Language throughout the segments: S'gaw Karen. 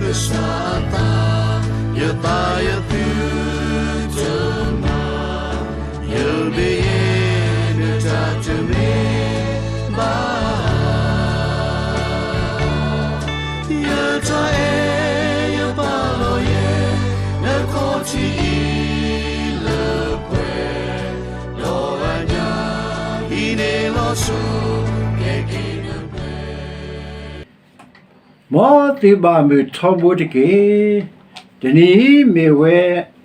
ကစၢ်အသး, ယသးယသုတမၤ, ယမ့ၢ်ယဲ နတၢ်တမ့ၢ်ဘၣ် ယတၢ်အဲၣ်ယပာ်လီၤယဲ နခီၣ်ထံးအံၤလၢပှဲၤ, ဒီးအညၣ်အံၤန့ၣ်လီၤဆီ ကဲက့ၤနပှဲၤ မ်သုဘၣ်မုာ်ထီဘိတက့ၢ်. တနံၤအံၤမ့ၢ်ဝဲ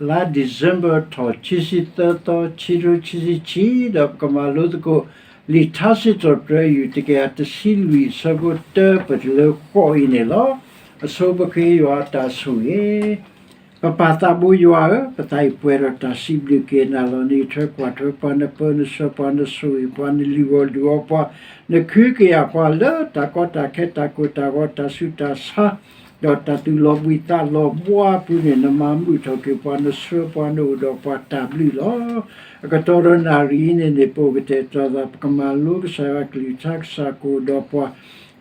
လါ December ထီၣ် ခံဆံသၢသီ ခံကထိခံဆံခံ, ဒီးပကမၤလိသကိး လံာ်ထါစံးထီၣ်ပတြၢၤ အယူၢ်တကယၤတဆံလွံၢ် အဆၢဖိတၢ ပတုၤလၢဃိးအံၤန့ၣ်လီၤ. အဆိပဃ့ယွၤအတၢ်ဆိၣ်ဂ့ၤ ပပၢ်သးဘိယွၤဧၢ, ပသးအံၤပှဲၤဒီးတၢ်စံးဘျုးက့ၤနၤလီၤ. နအံးထွဲကွၢ်ထွဲပှၤ, နပၢနဆှၢပှၤ, နဆိၣ်ဂ့ၤပှၤ, နလုၢ်အီၣ်လုၢ်အီပှၤ, နခုကယာ်ပှၤလၢတၢ်ကီတၢ်ခဲ တၢ်ကိၢ်တၢ်ဂီၤ တၢ်ဆူးတၢ်ဆါ, ဒီးတၢ်သူၣ်လီၤဘှံးသးလီၤဘှါအပူၤန့ၣ် နမၤမုာ်ထီၣ်က့ၤပှၤ, နဆှၢပှၤ, နအိၣ်ဒီးပှၤတၢ်ဘျုးလီၤ. အကတီၢ်ဒီးနၣ်ရံၣ်အံၤန့ၣ်န့ၣ် ပအိၣ်ကတဲာ်ကတီၤသး ပကမၤလိကစၢ်ယွၤအကလုၢ်ကထါ, ကစၢ်ကအိၣ်ဒီးပှၤ,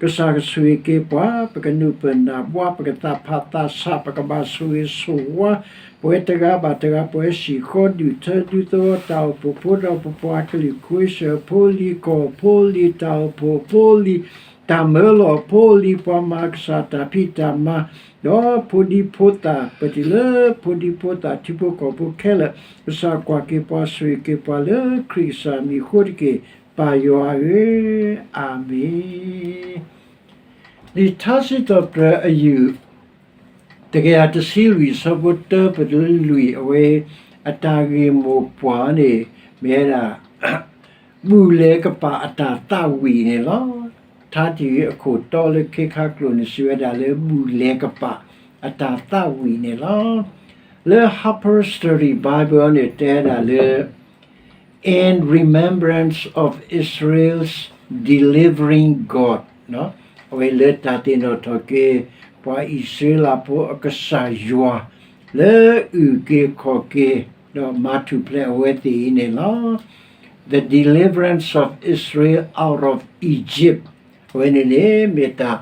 ကစၢ်ကဆိၣ်ဂ့ၤက့ၤပှၤ, ပကနုာ်ပၢၢ်နၢ်ဘှါ, ပကသးဖးသးဆး, ပကဘၣ်ဆိၣ်ဂ့ၤဆိၣ်ဝါ, ပဝဲတဂၤဘၣ်တဂၤ ပဝဲစံၣ်ဃီဒူၣ်ထၢဒူသဝီ တၢ်အိၣ်ဖှိၣ်ဖိဒီးပပှၤကလုာ် ခွ့ဆၢၣ်ဖိလံၤ ကီၢ်ဖိလံၤ တၢ်အိၣ်ဖှိၣ်ဖိလံၤ တၢ်မၢလီၤဖိလံၤ ပှၤမၤကစၢ်တၢ်ဖံးတၢ်မၤ ဒီးဖိဒံဖိသၣ် ပတုၤလၢဖိဒံဖိသၣ် ထံဖိကီၢ်ဖိခဲလၢာ်, ကစၢ်ကွၢ်က့ၤပှၤ ဆိၣ်ဂ့ၤက့ၤပှၤလၢခရံာ်ကစၢ်မံၤအဃိတက့ၢ်, ပၢ်ယွၤဧၢ, အၤမ့ၣ်. လံာ်ထါစံးထီၣ်ပတြၢၤအယူၢ် တကယၤတဆံလွံၢ် အဆၢဖိတၢ ပတုၤလၢလွံၢ် အဝဲ အတၢ်ဂ့ၢ်မိၢ်ပှၢ်န့ၣ် မ့ၢ်ဝဲဒၣ် ဘူၣ်လဲၤကပာ်အတၢ်သးဝံၣ်န့ၣ်လီၤ. ထါတယုၢ်အခိၣ်တီလၢခ့ခါကျိာ်န့ၣ် စံးဝဲဒၣ်လၢ ဘူၣ်လဲၤကပာ်အတၢ်သးဝံၣ်န့ၣ်လီၤ. လၢ Harper's Study Bible န့ၣ် တဲဝဲဒၣ်လၢ In remembrance of Israel's delivering God, အဝဲလၢတၢ်သ့ၣ်နီၣ်ထီၣ်က့ၤ ပှၤအံၣ်စရ့လးဖိအကစၢ်ယွၤ လၢအုၣ်က့ၤခီၣ်က့ၤ ဒီးမၤထူၣ်ဖျဲးအဝဲသ့ၣ်အံၤန့ၣ်လီၤ. The deliverance of Israel out of Egypt အဝဲန့ၣ်န့ၣ် မ့ၢ်တၢ်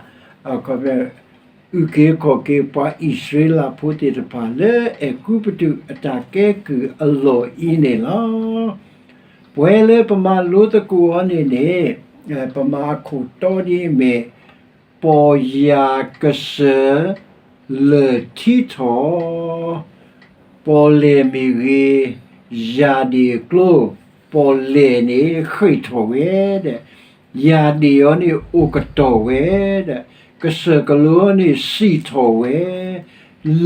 အုၣ်က့ၤခီၣ်က့ၤပှၤအံၣ်စရ့လးဖိသ့ၣ်တဖၣ်လၢအဲၤကူပတူးအတၢ်ကဲကုၢ်အလီၢ်အံၤန့ၣ်လီၤ. ပဝဲလၢပမၤလိသကိးအီၤန့ၣ်န့ၣ် ပမၤအခိၣ်တီဒ်အမ့ၢ် ပီၢ်ယၢ်ကစၢၢ် လၢၢ်ထံထီၣ် ပီၣ်လဲၣ်မ့ၢ်ဂ့ၤ, ယၢ်ဒ့ၣ်အကျိ, ပီၣ်လဲၣ်န့ၣ်ဃ့ၢ်ထီၣ်ဝဲဒီး, ယၢ်ဒ့ၣ်အီၤန့ၣ်အိၣ်ကတီၢ်ဝဲဒီး, ကစၢၢ်ကလိန့ၣ်စံၣ်ထီၣ်ဝဲ,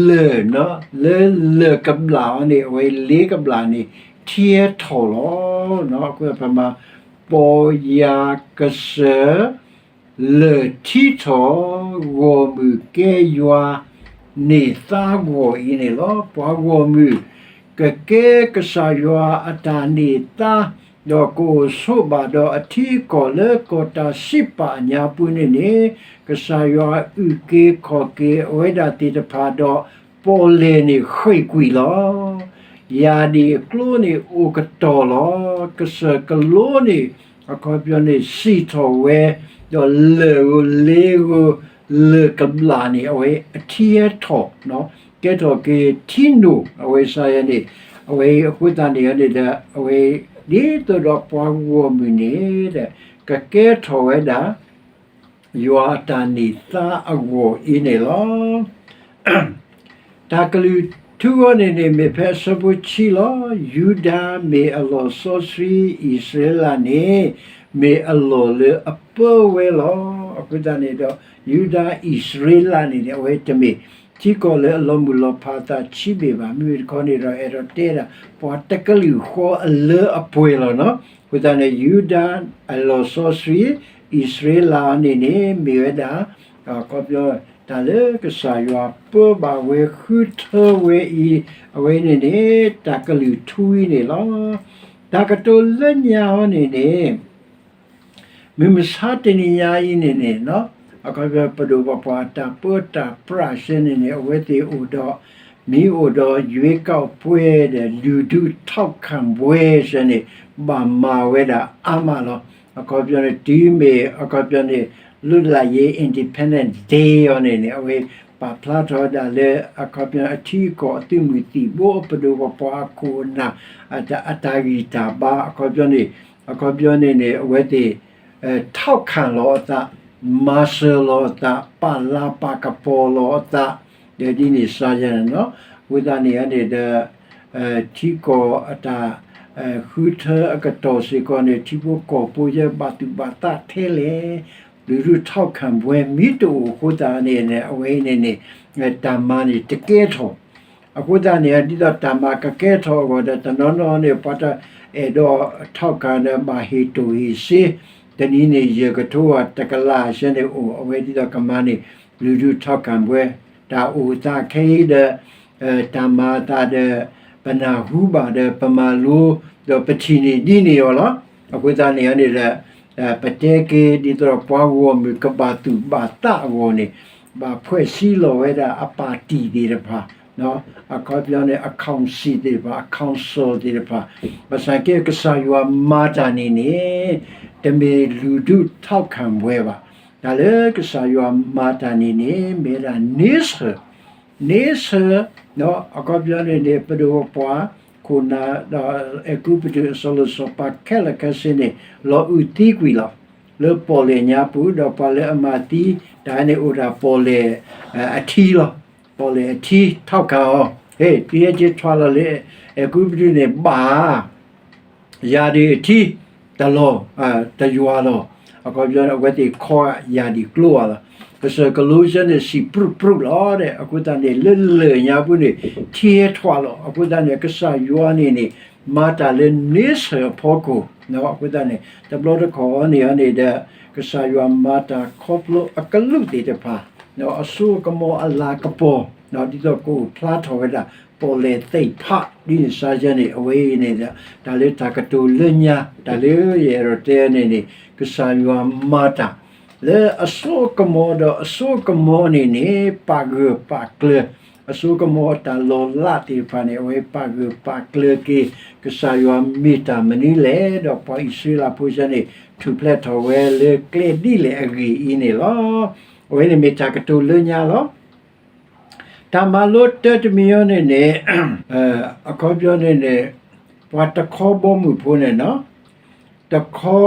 လၢၢ်, လၢလၢၢ်ကဘျၣ်အီၤန့ၣ် အဝဲလ့ကဘျၣ်န့ၣ် ထံဟဲထီၣ်လီၤ. အဃိပမၤ ပီၢ်ယၢ်ကစၢၢ် လၢၢ်ထံထီၣ် ဂီၢ်မုၢ်ကဲယွၤန့ၢ်သါဂီၢ်အံၤန့ၣ်လီၤ. ပှၤဂီၢ်မုၢ် ကကဲကစၢ်ယွၤအတၢ်န့ၢ်သါ, ဒီးကအိၣ်ဆိးဘၣ်ဒီးအထံအကီၢ်လၢကီၢ်တၢ်စံးပာ်အညါပူၤန့ၣ်န့ၣ်, ကစၢ်ယွၤအုၣ်က့ၤခီၣ်က့ၤအဝဲဒၣ်သ့ၣ်တဖၣ်ဒီး ပီၣ်လဲၣ်န့ၣ်ဃ့ၢ်ကွံာ်လီၤ. ယၢ်ဒ့ၣ်အကျိန့ၣ်အိၣ်ကတီၢ်လီၤ. ကစၢၢ်ကလိန့ၣ် အခီပညီန့ၣ် စံၣ်ထီၣ်ဝဲ, ဒီးလၢၢ်ဧိၤလ့ဧိၤ လၢၢ်ကဘျၣ်န့ၣ် အဝဲအထံဟဲထီၣ်, ကဲထီၣ်က့ၤထံနိၣ် အဝဲစးယဲန့ၣ်, အဝဲအဃိသတးန့ၣ်န့ၣ်ဒီး အဝဲဒ်သိးဒီးပှၤဂီၢ်မုၢ်န့ၣ်ဒီး ကကဲထီၣ်ဝဲဒၣ် ယွၤအတၢ်န့ၢ်သါအဂီၢ်အံၤန့ၣ်လီၤ. တၢ်ကလုၢ်ထူအီၤန့ၣ်န့ၣ် မ့ၢ်ဖဲအဆၢဖိဆံလီၤ. ယူဒၤမ့ၢ်အလီၢ်စီဆှံ, အံၣ်စရ့လးန့ၣ် မ့ၢ်အလီၢ်လၢအပၢဝဲလီၤ. အဃိသတးန့ၣ်ဒီး ယူဒၤအံၣ်စရ့လးန့ၣ်န့ၣ် အဝဲတမ့ၢ်ထံကီၢ်လၢအလီၤမုၢ်လီၤဖးအသးဆံးဘ့ၣ်ဘၣ်. မ့မ့ၢ်တခီန့ၣ်ဒီး အဲၣ်ဒိးတဲဒၣ် ပှၤတကလုာ်ဃီအလၢအပှဲၤလီၤနီၤ. အဃိသတးန့ၣ် ယူဒၤအလီၢ်စီဆှံ, အံၣ်စရ့လးန့ၣ်န့ၣ် မ့ၢ်ဝဲဒၣ် အခီပညီ တၢ်လၢကစၢ်ယွၤပၢဘၣ်ဝဲဃုထၢဝဲအံၤ, အဝဲန့ၣ်န့ၣ် တၢ်ကလုၢ်ထူအံၤန့ၣ်လီၤ. တၢ်ကတိၤလၢညါအီၤန့ၣ်န့ၣ် မုၢ်မဆါတနံၤညါအံၤန့ၣ်န့ၣ် အခီပညီ ပဒိၣ်ပပှၢ်တၢ်ပၢတၢ်ပြးစဲန့ၣ်န့ၣ် အဝဲသ့ၣ်အိၣ်ဒီး မ့ၢ်အိၣ်ဒီး ရွေးကောက်ပွဲဒီး လူထုထောက်ခံပွဲစဲန့ၣ် ဘၣ်မၤဝဲဒၣ်အါမးလီၤ. အခီပညီန့ၣ် တုၤမ့ၢ် အခီပညီန့ၣ် လွတ်လပ်ရေး Independence Day အီၤန့ၣ်န့ၣ် အဝဲ ပာ်ဖျါထီၣ်ဝဲဒၣ်လၢ အခီပညီအထံအကီၢ်အသုးမုၢ်သံၣ်ဘိ အပဒိၣ်ပပှၢ်အခိၣ်အနၢ် အတၢ်ဂံၢ်တၢ်ဘါ အခီပညီန့ၣ် အခီပညီန့ၣ်န့ၣ် အဝဲသ့ၣ် ထောက်ခံလီၤအသး, မၤစၢၤလီၤအသး, ပာ်လၤပာ်ကပီၤလီၤအသး ဒီးဒ်န့ၣ်စါယဲန့ၣ်လီၤ. အဃိသတးန့ၣ်န့ၣ်ဒီး ထံကီၢ်အတၢ် ဃုထၢအကတီၢ်စ့ၢ်ကီးန့ၣ် ထံဖိကီၢ်ဖိယဲဘၣ်သူၣ်ဘၣ်သးထဲလဲၣ်, လူထုထောက်ခံပွဲမ့ၢ်တအိၣ်အဃိသတးန့ၣ်န့ၣ် အဝဲအံၤန့ၣ်န့ၣ် တၢ်မၤန့ၣ်တကဲထီၣ် အဃိသတးန့ၣ် ဒ်သိးတၢ်မၤကကဲထီၣ်အဂီၢ်ဒီး တနီၤနီၤန့ၣ် ပှၤတအဲၣ်ဒိးထောက်ခံဒီး ဘၣ်ဟ့ၣ်တိၢ်ဟ့ၣ်စ့, တနံၤန့ၣ် ယဲၢ်ကထိ တကလး စဲန့ၣ်အိၣ် အဝဲဒ်သိးကမၤန့ၣ် လူထုထောက်ခံပွဲ တၢ်အိၣ်သးခဲအံၤဒီး တၢ်မၤအသးဒီး ပနၢ်ဟူဘၣ်ဒီး ပမၤလိ ဒီးပထံၣ်န့ၢ်ဒ်န့ၣ်အီၤလီၤ. အဃိသတးန့ၣ်န့ၣ်ဒီး ပတဲက့ၤဒ်သိးပှၤဂီၢ်မုၢ်ကဘၣ်သူၣ်ဘၣ်သးအဂီၢ်န့ၣ် ဘၣ်ဖွဲ့စည်းလီၤဝဲဒၣ်အပၣ်တံၣ်သ့ၣ်တဖၣ် အခီပညီန့ၣ် အ council သ့ၣ်တဖၣ် အ council သ့ၣ်တဖၣ် ဘၣ်ဆၣ်က့ ကစၢ်ယွၤမၤတၢ်န့ၣ်န့ၣ် တမ့ၢ်လူထုထောက်ခံပွဲဘၣ်. တၢ်လၢကစၢ်ယွၤမၤတၢ်န့ၣ်န့ၣ် မ့ၢ်ဝဲဒၣ်န့ဆၢၣ် န့ဆၢၣ် အခီပညီန့ၣ်န့ၣ် ပဒိၣ်ပပှၢ် ခိၣ်နၢ်ဒီး အဲၤကူပတူးအစီၤလိၤစီၤပၤခဲလၢာ်ခဲဆ့န့ၣ် လီၤအုၣ်သံကွံာ်လီၤ. လၢပီၣ်လဲၣ်ညါပူၤ ဒီးပှၤလၢအမၤသံ တၢ်န့ၣ်အိၣ်ဒၣ်ပီၣ်လဲၣ် အထံလီၤ. ပီၣ်လဲၣ်အထံ ထောက်ခံအီၤ ဟ့ၣ် သံဟဲက့ၤထွးလီၤလၢ အဲၤကူပတူးန့ၣ် ဘၣ် ယၤဒၣ်အထံ တလီၤ တယွၤလီၤ. အခီပညီန့ၣ် အဝဲသ့ၣ်ခီယၤဒၣ်ကျိဧါလီၤ. ကစၢၢ်ကလိစဲန့ၣ် စံၣ်ပြူၣ်ပြူၣ်လီၤဒီး အဃိသတးန့ၣ် လၢလၢၢ်ညါပူၤန့ၣ် ထံဟဲထွးလီၤ. အဃိသတးန့ၣ် ကစၢ်ယွၤန့ၣ်န့ၣ် မၤတၢ်လၢန့ဆၢၣ်အဖီခိၣ် အဃိသတးန့ၣ် တဘျီတခီၣ်န့ၣ်န့ၣ်ဒီး ကစၢ်ယွၤမၤတၢ်ခီဖျိအကလုာ်သ့ၣ်တဖၣ် အစိအကမီၤအလၤကပီၤ ဒ်သိးကအိၣ်ဖျါထီၣ်ဝဲဒၣ် ပီၣ်လဲၣ်သ့ၣ်ဖး ဒ်န့ၣ်စါယဲန့ၣ် အဝဲအံၤန့ၣ်ဒီး တၢ်လၢတၢ်ကတိၤလၢညါ တၢ်လၢယအဲၣ်ဒိးတဲန့ၣ်န့ၣ် ကစၢ်ယွၤမၤတၢ် လၢအစိအကမီၤဒီးအစိအကမီၤန့ၣ်န့ၣ် ပာ်ဂၢၢ်ပာ်ကျၢၤ အစိအကမီၤအတၢ်လီၤလးသ့ၣ်တဖၣ်န့ၣ် အဝဲပာ်ဂၢၢ်ပာ်ကျၢၤက့ၤ ကစၢ်ယွၤမ့ၢ်တၢ်မနုၤလဲၣ် ဒီးပှၤအံၣ်စရ့လးဖိစဲန့ၣ် ထူၣ်ဖျဲးထီၣ်ဝဲလၢကျဲဒ်လဲၣ်အဂ့ၢ်အံၤန့ၣ်လီၤ. အဝဲန့ၣ်မ့ၢ်တၢ်ကတိၤလၢညါလီၤ. တၢ်မၤလိတၢတမံၤအံၤန့ၣ်န့ၣ် အခီပညီန့ၣ်န့ၣ် ပှၤတခီဘီမုၢ်ဖိန့ၣ်နီၤ တခီ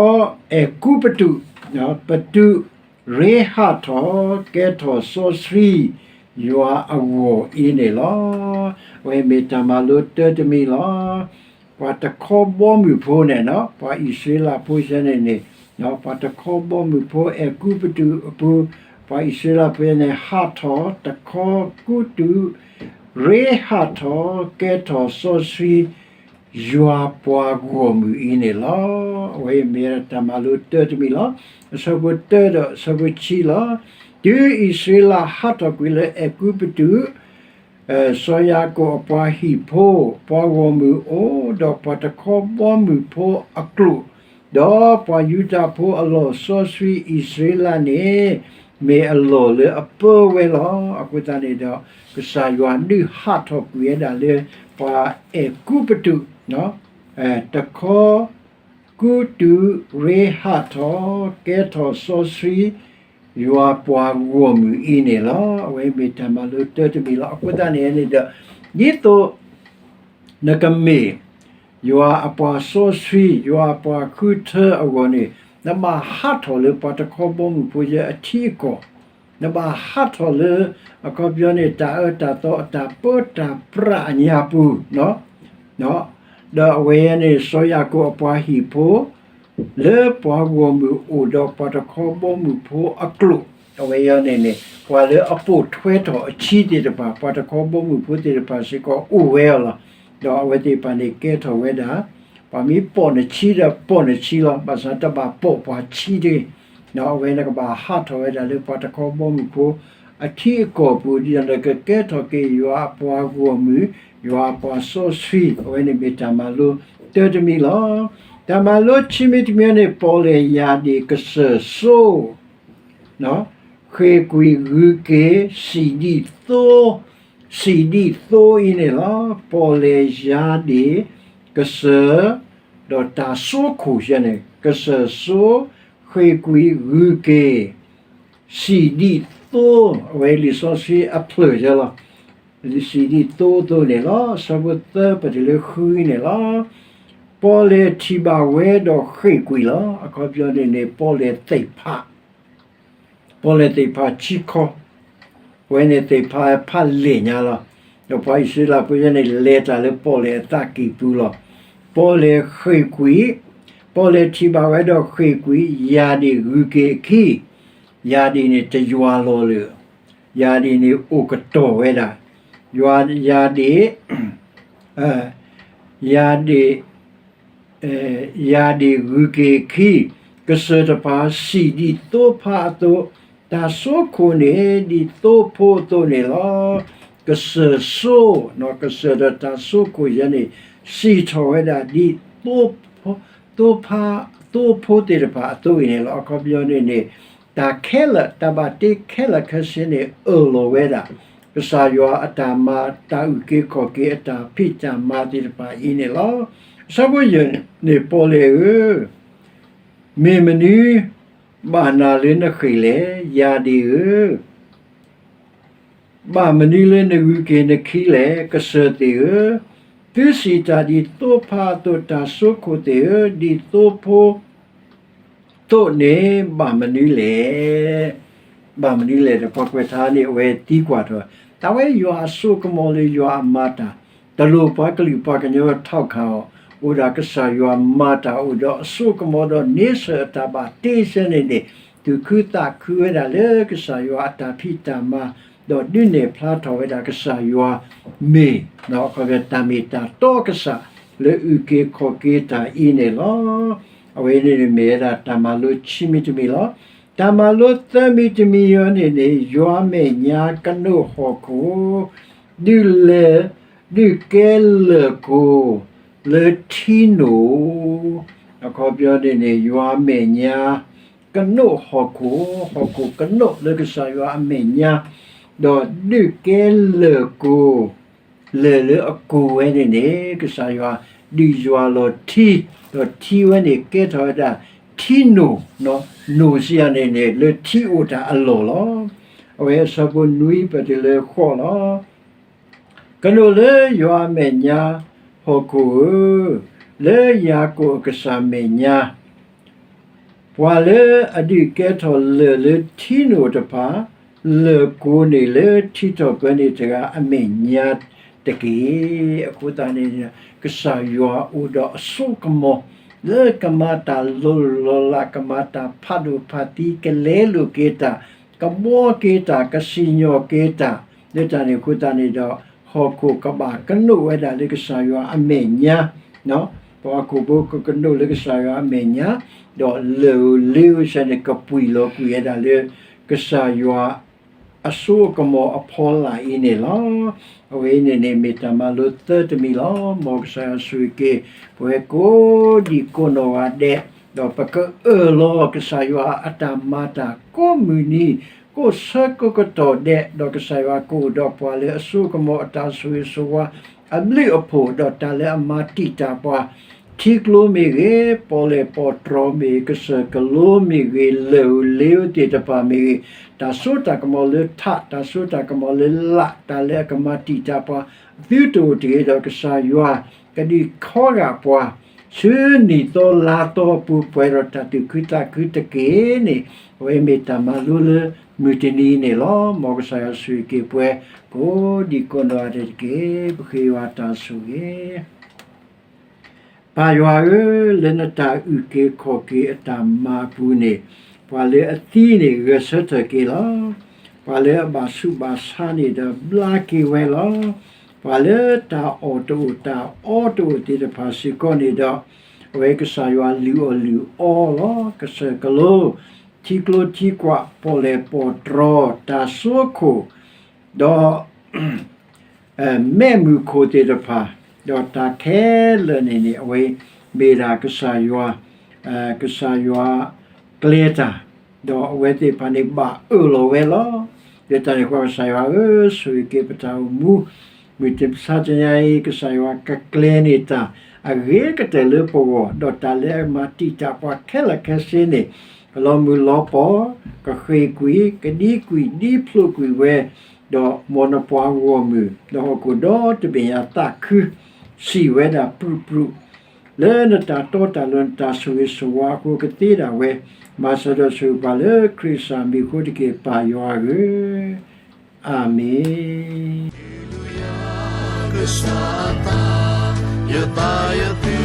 အဲၤကူပတူး ပတုးရ့ဟးထီၣ် ကဲထီၣ်စီဆှံ ယွၤအဂီၢ်အံၤန့ၣ်လီၤ. အဝဲမ့ၢ်တၢ်မၤလိတၢတမံၤလီၤ. ပှၤတခီဘီမုၢ်ဖိန့ၣ်နီၤ ပှၤအံၣ်စရ့လးဖိစဲန့ၣ်န့ၣ် ပှၤတခီဘီမုၢ်ဖိ အဲၤကူပတူးအပူၤ ပှၤအံၣ်စရ့လးဖိန့ၣ် ဟးထီၣ် တခီကူပတူး ရ့ဟးထီၣ် ကဲထီၣ်စီဆှံ ယွၤပှၤဂီၢ်မုၢ်အံၤန့ၣ်လီၤ. အဝဲမ့ၢ်တၢ်မၤလိတၢတမံၤလီၤ. အဆၢဖိတၢဒီးအဆၢဖိခံလီၤ. တုၤအံၣ်စရ့လးဟးထီၣ်ကွံာ်လၢအဲၤကူပတူး စီၤယၤကိာ်အပှၤဟံၣ်ဖိ ပှၤဂီၢ်မုၢ်အိၣ် ဒီးပှၤတခီဘီမုၢ်ဖိအကျိာ်, ဒီးပှၤယူဒၤဖိအလီၢ်စီဆှံအံၣ်စရ့လးန့ၣ် မ့ၢ်အလီၢ်လၢအပၢဝဲလီၤ. အဃိသတးန့ၣ်ဒီး ကစၢ်ယွၤဒုးဟးထီၣ်ကွံာ်ဝဲဒၣ်လၢ ပှၤအဲၤကူပတူး တခီ ကူပတူးရ့ဟးထီၣ် ကဲထီၣ်စီဆှံ ယွၤပှၤဂီၢ်မုၢ်အံၤန့ၣ်လီၤ. အဝဲမ့ၢ်တၢ်မၤလိတၢတမံၤလီၤ. အဃိသတးန့ၣ်န့ၣ်ဒီး ဒ်သိး နကမ့ၢ် ယွၤအပှၤစီဆှံ ယွၤအပှၤဃုထၢအဂီၢ်န့ၣ် နဘၣ်ဟးထီၣ်လၢပှၤတခီဘီမုၢ်ဖိယဲအထံအကီၢ် နဘၣ်ဟးထီၣ်လၢ အခီပညီန့ၣ် တၢ်အၢတၢ်သီအတၢ်ပၢတၢ်ပြးအညါပူၤ ဒီးအဝဲန့ၣ် စီၤယၤကိာ်အပှၤဟံၣ်ဖိ လၢပှၤဂီၢ်မုၢ်အိၣ်ဒီးပှၤတခီဘီမုၢ်ဖိအကျိာ်, အဝဲအံၤန့ၣ်န့ၣ် ပှၤလၢအပိာ်ထွဲထီၣ်အဆံးသ့ၣ်တဖၣ် ပှၤတခီဘီမုၢ်ဖိသ့ၣ်တဖၣ်စ့ၢ်ကီးအိၣ်ဝဲအီၤလီၤ. ဒီးအဝဲသ့ၣ်တဖၣ်န့ၣ်ကဲထီၣ်ဝဲဒၣ် ပှၤမ့ၢ်ပိာ်နဆံဒီးပိာ်နဆံလီၤ. ဘၣ်ဆၣ်တဘၣ်ပိာ်ပှၤဆံတဂ့ၤ. အဝဲန့ၣ်ကဘၣ်ဟးထီၣ်ဝဲဒၣ်လၢပှၤတခီဘီမုၢ်ဖိအထံအကီၢ်ပူၤ ဒ်သိးနကကဲထီၣ်က့ၤယွၤအပှၤဂီၢ်မုၢ် ယွၤအပှၤစီဆှံ အဝဲန့ၣ်မ့ၢ်တၢ်မၤလိတၢတမံၤလီၤ. တၢ်မၤလိခံမံၤတမံၤန့ၣ် ပီၣ်လဲၣ်ယၤဒံးကစၢၢ်စိ ဃ့ၢ်ကွံာ်ဂုၤက့ၤ စံၣ်ဒံၣ်သိ စံၣ်ဒံၣ်သိအံၤန့ၣ်လီၤ. ပီၣ်လဲၣ်ယၤဒံး ကစၢၢ် ဒီးတၢ်စိခိၣ်ယဲန့ၣ် ကစၢၢ်စိ ဃ့ၢ်ကွံာ်ဂုၤက့ၤ စံၣ်ဒံၣ် သိ, အဝဲလံာ်စီဆှံအဖျၢၣ်ယဲလီၤ. စံးဒ်သိးသိးန့ၣ်လီၤ. အဆၢဖိသၢပတုၤလၢဃုန့ၣ်လီၤ. ပီၣ်လဲၣ်ထံၣ်ဘၣ်ဝဲဒီးဃ့ၢ်ကွံာ်လီၤ. အခီပညီန့ၣ်န့ၣ် ပီၣ်လဲၣ်သ့ၣ်ဖး ပီၣ်လဲၣ်သ့ၣ်ဖးဆံခီ, အဝဲန့ၣ်သ့ၣ်ဖးဖးလဲၢ်ညါလီၤ. ဒီးပှၤအံၣ်စရ့လးဖိယဲန့ၣ် လဲၤတၢ်လၢပီၣ်လဲၣ်အသးကံၢ်ပူၤလီၤ. ပီၣ်လဲၣ်ဃ့ၢ်ကွံာ်, ပီၣ်လဲၣ်ထံၣ်ဘၣ်ဝဲဒီးဃ့ၢ်ကွံာ်, ယၤဒ့ၣ်ဂုၤက့ၤအခံ, ယၤဒ့ၣ်န့ၣ်တယွၤလီၤလၢၤ, ယၤဒ့ၣ်န့ၣ်အိၣ်ကတီၢ်ဝဲဒၣ်, ယၤဒ့ၣ် ယၤဒ့ၣ် ယၤဒ့ၣ်ဂုၤက့ၤအခံ, ကစၢၢ်တဖၣ်စံးဒ်သိဖါအသိး, တၢ်စိခိၣ်န့ၣ်ဒ်သိဖိအသိးန့ၣ်လီၤ. ကစၢၢ်စိ, ကစၢၢ်ဒီးတၢ်စိခိၣ်ယဲန့ၣ် စံးထီၣ်ဝဲဒၣ်ဒ်သိဖါ, သိဖိသ့ၣ်တဖၣ်အသိးအံၤန့ၣ်လီၤ. အခီပညီန့ၣ်န့ၣ် တၢ်ခဲလၢာ် တၢ်ဘၣ်တ့ခဲလၢာ်ခဲဆ့န့ၣ် အၢၣ်လီၤဝဲဒၣ် ကစၢ်ယွၤအတၢ်မၤ တၢ်အုၣ်က့ၤခီၣ်က့ၤအတၢ်ဖံးတၢ်မၤသ့ၣ်တဖၣ်အံၤန့ၣ်လီၤ. အဆၢဖိယဲၢ်န့ၣ် ပီၣ်လဲၣ်ဧၢ, မ့ၢ်မနုၤဘၣ်နၤလၢနဃ့ၢ်လဲၣ်, ယၤဒ့ၣ်ဧၢ ဘၣ်မနုၤလၢနဂုၤက့ၤနခံလဲၣ်, ကစၢၢ်သ့ၣ်ဧၢ, သုစံးတၢ်ဒ်သိဖါအသိး, တၢ်စိခိၣ်သ့ၣ်ဧၢ, ဒ်သိဖိ သိးန့ၣ် ဘၣ်မနုၤလဲၣ်, ဘၣ်မနုၤလဲၣ်ဒီး ပှၤကွဲးထါန့ၣ် အဝဲသံကွၢ်ထီၣ်, တၢ်ဝဲယွၤအစိကမီၤလၢယွၤအမၤတၢ်, တလိၣ်ပှၤကလုာ်ပှၤကညီထီၣ်ခးအီၤ, အိၣ်ဒၣ်ကစၢ်ယွၤမၤတၢ်အိၣ်ဒီးအစိကမီၤဒီးန့ဆၢၣ်အတၢ်ဘၣ်တ့ဆၢန့ၣ်န့ၣ်, သူၣ်ခုသးခုဝဲဒၣ်လၢကစၢ်ယွၤအတၢ်ဖံးတၢ်မၤ, ဒီးဒုးနဲၣ်ဖျါထီၣ်ဝဲဒၣ်ကစၢ်ယွၤမ့ၢ် တၢ်မ့ၢ်တၢ်တီကစၢ်လၢအုၣ်က့ၤခီၣ်က့ၤတၢ်အံၤန့ၣ်လီၤ. အဝဲန့ၣ်မ့ၢ်ဝဲဒၣ်တၢ်မၤလိခံမံၤတမံၤလီၤ. တၢ်မၤလိသၢမံၤတမံၤအံၤန့ၣ်န့ၣ် ယွၤမဲာ်ညါကနိးဟီၣ်ခိၣ်, ဒုးလဲၤ, ဒုးကဲလၢၢ်ကိၢ်လၢထံနိၣ်, အခီပညီန့ၣ်န့ၣ် ယွၤမဲာ်ညါ ကနိးဟီၣ်ခိၣ်, ဟီၣ်ခိၣ်ကနိးလၢကစၢ်ယွၤအမဲာ်ညါ, ဒီးဒုးကဲလၢၢ်ကိၢ်, လၢၢ်လၢအကိၢ်ဝဲန့ၣ်န့ၣ် ကစၢ်ယွၤဒုးယွၤလီၤထံ, ဒီးထံဝဲန့ၣ်ကဲထီၣ်ဝဲဒၣ်ထံနိၣ်, နိၣ်စံးယၤန့ၣ်န့ၣ် လၢထံအိၣ်တၢ်အလီၢ်လီၤ. အဝဲအဆၢဖိနွံပတုၤလၢဃိးလီၤ. ကနိးလၢယွၤအမဲာ်ညါဟီၣ်ခိၣ်ဧၢ, လၢယၤကိာ်အကစၢ်မဲာ်ညါ, ပှၤလၢအဒုးကဲထီၣ်လၢၢ်လၢထံနိၣ်တဖၣ်, လၢၢ်ကိၢ်န့ၣ်လၢထံထီၣ်ပၢၤန့ၣ်တဂၤအမဲာ်ညါတက့ၢ်. အဃိသတးန့ၣ် ကစၢ်ယွၤအိၣ်ဒီးအစိကမီၤ လၢကမၤတၢ်လီၤလီၤလး, ကမၤတၢ်ဖးဒိၣ်ဖးသံ, ကလဲလိာ်က့ၤတၢ်, ကဘှီက့ၤတၢ်, ကစံၣ်ညီၣ်က့ၤတၢ်, လၢတၢ်န့ၣ်အဃိသတးန့ၣ်ဒီး ဟီၣ်ခိၣ်ကဘၣ်ကနိးဝဲဒၣ်လၢကစၢ်ယွၤအမဲာ်ညါ, ပှၤဟီၣ်ခိၣ်ဖိကကနိးလၢကစၢ်ယွၤအမဲာ်ညါ, ဒီးလၢၢ်ဧိၤလ့ဧိၤစ့ၢ်န့ၣ် ကပှံာ်လီၤကွံာ်ဝဲဒၣ်လၢ ကစၢ်ယွၤအစိကမီၤအဖီလာ်အံၤန့ၣ်လီၤ. အဝဲအံၤန့ၣ်န့ၣ် မ့ၢ်တၢ်မၤလိသၢတမံၤလီၤ. မ်ကစၢ်ယွၤဆိၣ်ဂ့ၤက့ၤ ပဝဲကိးဒံကိးနီၢ်ဂၤဒဲး, ဒီးပကအၢၣ်လီၤကစၢ်ယွၤအတၢ်မၤတၢ်ကိးမုၢ်နံၤ, ကိးဆၢကိးကတီၢ်ဒဲး, ဒီးကစၢ်ယွၤကအိၣ်ဒီးပှၤလၢအစိကမီၤအတၢ်ဆိၣ်ဂ့ၤဆိၣ်ဝါ အဘျုးအဖှိၣ်, ဒီးတၢ်လၢအမၤတံာ်တာ်ပှၤ, ထံကျိမ့ၢ်ဂ့ၤ, ပီၣ်လဲၣ်ပီၣ်တြီမ့ၢ်ဂ့ၤ, ကစၢၢ်ကလိမ့ၢ်ဂ့ၤ, လၢၢ်ဧိၤလ့ဧိၤသ့ၣ်တဖၣ်မ့ၢ်ဂ့ၤ, တၢ်စိတၢ်ကမီၤလၢထး, တၢ်စိတၢ်ကမီၤလၢလာ်, တၢ်လၢအကမၤတံာ်တာ်ပှၤ, သုတအိၣ်တဂ့ၤဒီး ကစၢ်ယွၤကဒုးခီဂာ်ပှၤ ဆူနံၣ်သီလါသီအပူၤ ပှဲၤဒီးတၢ်သူၣ်ခုသးခုတက့ၢ်န့ၣ်, အဝဲမ့ၢ်တၢ်မၤလိလၢမုၢ်တနံၤအံၤန့ၣ်လီၤ. မ်ကစၢ်ယွၤဆိၣ်ဂ့ၤက့ၤပှၤ ကိးဒံကိးနီၢ်ဂၤဒဲးတက့ၢ်. ပဃ့ယွၤတၢ်ဆိၣ်ဂ့ၤ ပၢ်ယွၤဧၢ, လၢနတၢ်အုၣ်က့ၤခီၣ်က့ၤအတၢ်မၤအပူၤန့ၣ်, ပှၤလၢအသံန့ၣ် ဂဲၤဆၢထၢၣ်က့ၤလီၤ. ပှၤလၢအဘၣ်ဆူးဘၣ်ဆါန့ၣ်ဒီး ဘျါက့ၤဝဲလီၤ. ပှၤလၢတၢ်အီၣ်တအိၣ်တၢ်အီတအိၣ်သ့ၣ်တဖၣ်စ့ၢ်ကီးန့ၣ်ဒီး, အဝဲကစၢ်ယွၤလုၢ်အီၣ်လုၢ်အီလီၤ. ကစၢၢ်ကလိ, ထံကျိထံကွာ်, ပီၣ်လဲၣ်ပီၣ်တြီ, တၢ်စိခိၣ်, ဒီး မဲးမုၢ်ခိၣ်သ့ၣ်တဖၣ်, ဒီးတၢ်ခဲလၢာ်န့ၣ်န့ၣ် အဝဲမ့ၢ်ဒၣ်ကစၢ်ယွၤ, ကစၢ်ယွၤကျဲတၢ်, ဒီးအဝဲသ့ၣ်တဖၣ်န့ၣ်ဘၣ်အၢၣ်လီၤဝဲလီၤ. လၢတၢ်န့ၣ်အဃိ ကစၢ်ယွၤဧၢ, ဆိၣ်ဂ့ၤက့ၤပတၢ်အိၣ်မူ, မုၢ်တဆါတနံၤအံၤ ကစၢ်ယွၤကကျဲၤန့ၢ်တၢ်အဂ့ၤကတၢၢ်လၢပဂီၢ်, ဒီးတၢ်လၢအမၤတံာ်တာ်ပှၤခဲလၢာ်ခဲဆ့န့ၣ် ကလီၤမုၢ်လီၤပီၢ်, ကဃ့ၢ်ကွံာ်, ကဒံကွံာ်ဒံဖျိးကွံာ်ဝဲ, ဒီးမ်နပှၤဂီၢ်မုၢ် ဒီးဟီၣ်ခိၣ်ဒီတဘ့ၣ်အသးခု, စံၣ်ဝဲဒၣ်ပြူးပြူး, လၢနတၢ်တီတၢ်လိၤ နတၢ်ဆိၣ်ဂ့ၤဆိၣ်ဝါအဃိ ကသ့ဒၣ်ဝဲ, မၤစၢၤဒီးဆိၣ်ဂ့ၤပှၤလၢခရံာ်ကစၢ်မံၤအဃိတက့ၢ် ပၢ်ယွၤဧၢ, အၤမ့ၣ်. ကစၢ်အသး, ယသးယသု